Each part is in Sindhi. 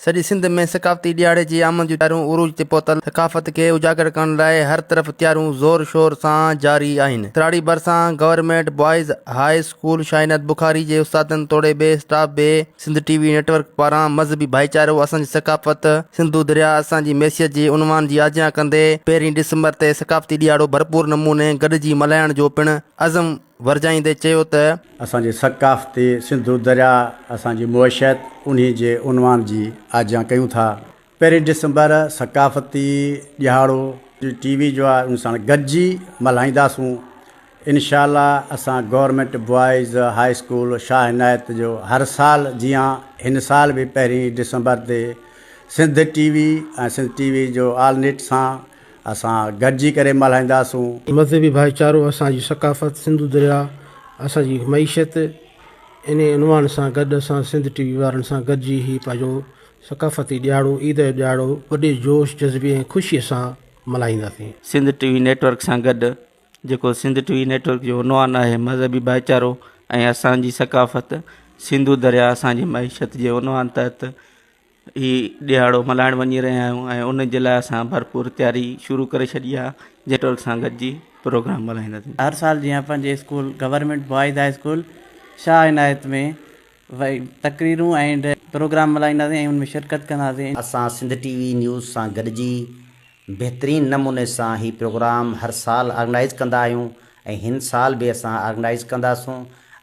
سڄي سنڌ ۾ ثقافتي ڏهاڙي جي آمد جون تياريون عروج تي پهتل، ثقافت کي اجاگر ڪرڻ لاء هر طرف تياريون زور شور سان جاري آهن. سراڙي ڀرسان government boys high school Shahinat Bukhari جي استادن توڙي ٻئي اسٽاف به سنڌ ٽي وي نيٽ ورڪ پاران مذهبي ڀائيچارو اسان جي ثقافت، سنڌو درياء اسان جي معيشت جي عنوان جي آجيان ڪندي پهرين ڊسمبر تي ثقافتي ڏهاڙو ڀرپور نموني گڏجي ملهائڻ جو پڻ عزم ورجائيندي چيو ته. اسان جي ثقافتي سنڌو درياء اسان جي معيشت انهي جي عنوان جي آجيان ڪيون ٿا. پهرين ڊسمبر ثقافتي ڏهاڙو ٽي وي جو آهي ان سان گڏجي ملهائينداسون انشاء الله اسان government boys high school Shah Inayat جو هر سال جيان هن سال به پهرين ڊسمبر تي Sindh T V ۽ Sindh T V جو آل نيٽ سان اسان گڏجي ڪري ملهائينداسون. مذهبي ڀائيچارو اسان جي ثقافت، سنڌو درياء اسان جي معيشت انهي عنوان سان گڏ اسان سنڌ ٽي وي وارن سان گڏجي هي پنهنجو ثقافتي ڏهاڙو عيد جو ڏهاڙو وڏي جوش جذبي ۽ خوشي سان ملهائينداسين. سنڌ ٽي وي نيٽ ورڪ سان گڏ جيڪو سنڌ ٽي وي نيٽ ورڪ جو عنوان آهي مذهبي ڀائيچارو ۽ اسان جي ثقافت سنڌو درياء اسان جي معيشت جي عنوان تحت هي ڏهاڙو ملهائڻ وڃي رهيا آهيون ۽ ان جي لاء اسان ڀرپور تياري شروع ڪري ڇڏي آهي نيٽ ورڪ سان گڏجي پروگرام ملهائينداسين. هر سال جيان پنهنجي school government boys high school Shah Inayat ۾ تقريرون ۽ پروگرام ملهائينداسين ۽ ان ۾ شرڪت ڪنداسين. اسان سنڌ ٽي وي نيوز سان گڏجي بهترين نموني سان هي پروگرام هر سال آرگنائيز ڪندا آهيون ۽ هن سال به اسان آرگنائيز ڪنداسون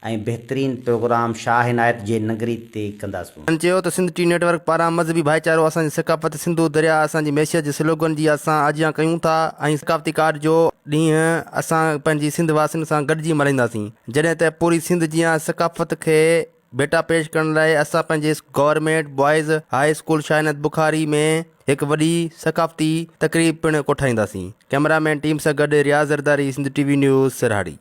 ۽ بهترين پروگرام شاهه عنايت جي ننگري تي ڪنداسون. هن چيو ته سنڌ ٽي نيٽ ورڪ پاران مذهبي ڀائيچارو اسان جي ثقافت سنڌو درياء اسان جي معيشت جي سلوگن جي اسان آجيان ڪيون ٿا ۽ ثقافتي ڪارڊ جو ڏينهن اسان پنهنجي سنڌ واسين سان گڏجي ملهائينداسين جڏهن ته پوري سنڌ جيان ثقافت کي ڀيٽا پيش ڪرڻ لاء اسان پنهنجي government boys high school Shahinat Bukhari ۾ هڪ وڏي ثقافتي تقريب پڻ ڪوٺائينداسين. ڪئميرا مين ٽيم سان گڏ Riaz Zardari Sindh T V news Sirhari.